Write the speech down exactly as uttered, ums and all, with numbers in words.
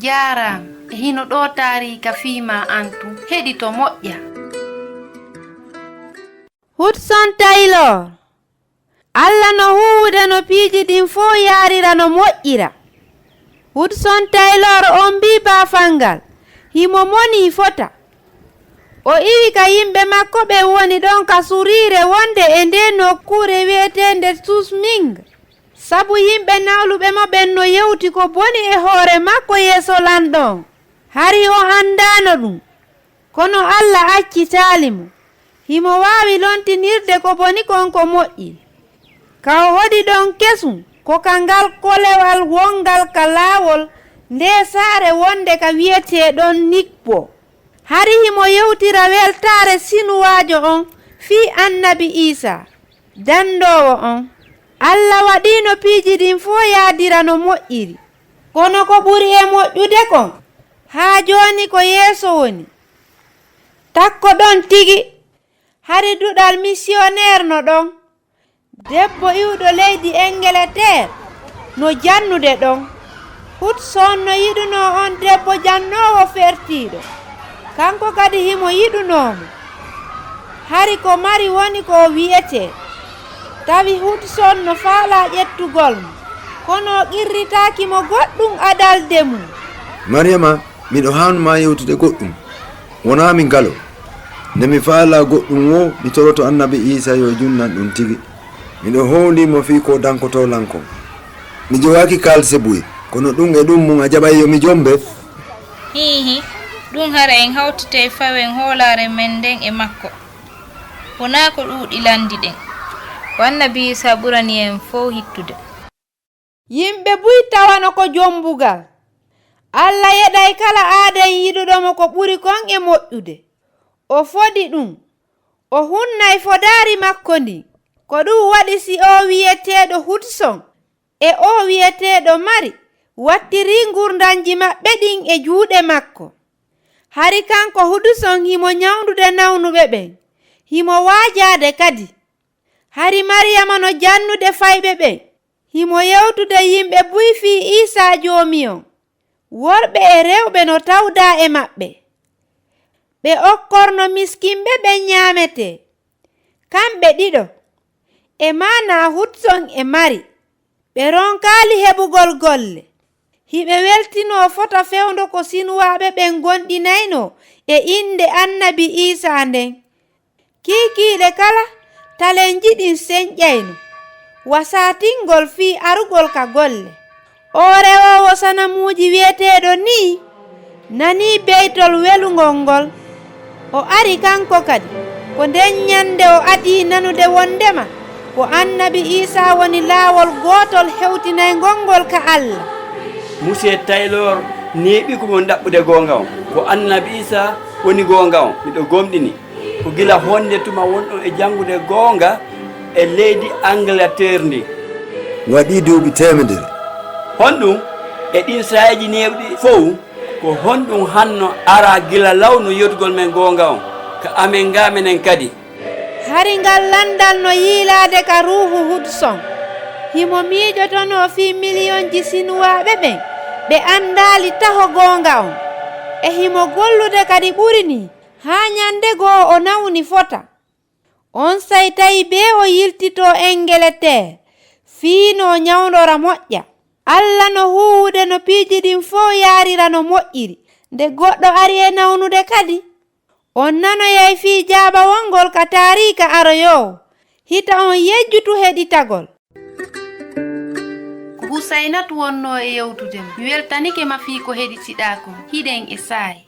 Jaaraama. E hino ɗoo taariika fii maa an tun. Heɗito moƴƴa. Hudson Taylor. Alla no huuwude no piiji ɗin fow yaarira no moƴƴira. Hudson Taylor on mbii baafal ngal, himo monii fota. O iwi ka yimɓe makko ɓen woni ɗon ka suriire wonde e ndee nokkuure wi'eteende Susming. Sabu yimɓe nawluɓe mo ɓen no yewti ko boni e hoore makko yeeso lanɗo on. Hari o anndaano ɗum. Kono Alla accitaali mo. Himo waawi lontinirde ko boni kon ko moƴƴi. Ka o hoɗi ɗon kesun, ko ka ngal kolewal wonngal ka laawol ndee saare wonnde ka wi'etee ɗon Nikpo. Hari himo yewtira weltaare Sinuwaajo on fii Annabi Iisaa, dandoowo on. Alla waɗiino piiji ɗin fow yaadira no moƴƴiri. Kono ko ɓuri e moƴƴude kon, haa jooni ko yeeso woni. Takko ɗon tigi, hari duɗal misiyoneer no ɗon. Debbo iwɗo leydi Engeleteer no jannude ɗon. Hudson no yiɗunoo on debbo jannoowo fertiiɗo. Kanko kadi himo yiɗunoo mo. Hari ko mari woni ko o wi'etee. Tawi Hudson no faalaa ƴettugol mo. Kono o qirritaaki mo goɗɗum adalde mum. Mariyama, miɗo haanu maa yewtude goɗɗum. Wonaa mi galo. Nde mi faalaa goɗɗum woo, mi toroto Annabi Iisaa yo junnan ɗum tigi. Miɗo hoolii mo fii ko dankotoo lan kon. Mi jowaaki kaalse buy, kono ɗum e ɗum mum a jaɓay yo mi jombe? Hiihi, ɗum hara en hawtitay fawen hoolaare men nden e makko. Wonaa ko ɗuuɗi lanndi ɗen. Ko Annabi Iisaa ɓurani en fow hittude. Yimɓe buy tawano ko jombugal. Alla yeɗay kala aaden yiɗuɗo mo ko ɓuri kon e moƴƴude. O fodi ɗum. O hunnay fodaari makko ndin. Ko ɗum waɗi si oo wi'eteeɗo Hudson e oo wi'eteeɗo Mari wattirii ngurndanji maɓɓe ɗin e juuɗe makko. Hari kanko Hudson himo ñawndude nawnuɓe ɓen. Himo waajaade kadi. Hari Mariyama no jannude fayɓe ɓen. Himo yewtude yimɓe buy fii Iisaa Joomi on. Worɓe e rewɓe no tawdaa e maɓɓe. Ɓe okkorno miskinɓe ɓen ñaametee. Kamɓe ɗiɗo, e maanaa Hudson e Mari, ɓe ronkaali heɓugol golle. Hiɓe weltinoo fota fewndo ko Sinuwaaɓe ɓen gomɗinaynoo e innde Annabi Iisaa nden. Kiikiiɗe kala, talenji ɗin senƴayno, wa saatingol fii arugol ka golle. Oo rewoowo sanamuuji wi'eteeɗo nii nanii beytol welungol ngol. O ari kanko kadi. Ko nden ñannde o adii nanude wonndema ko Annabi Iisaa woni laawol gootol hewtinayngol ngol ka Alla. Musee Taylor neeɓi ko mo ɗaɓɓude goonga on. Ko Annabi Iisaa woni goonga on, miɗo gomɗini. Ko gila honde tuma wonɗon e janngude goonga e leydi Angleterre ndin? Waɗii duuɓi teemedere. Honɗum e ɗin saa'iiji neeɓɗi fow, ko honɗum hanno ara gila lawnu yettugol men goonga on, ka amen ga menen kadi? Hari ngal lanndal no yiilaade ka ruuhu Hudson. Himo miijotonoo fii miliyonji Sinuwaaɓe ɓen ɓe anndaali taho goonga on. E himo gollude kadi ɓuri nii, haa ñannde goo o nawni fota. Onsay tawi bee o yiltitoo Engeleteer fii no o ñawndora moƴƴa. Alla no huuwude no piiji ɗin fow yaarira no moƴƴiri nde goɗɗo ari e nawnude kadi. On nanoyay fii jaabawol ngol ka taariika aroyoowo. Hita on yejjutu heɗitagol. Ko Husaynatu wonnoo e yewtude mo. Mi weltanike ma fii ko heɗitiɗaa kon. Hiɗen e saa'i.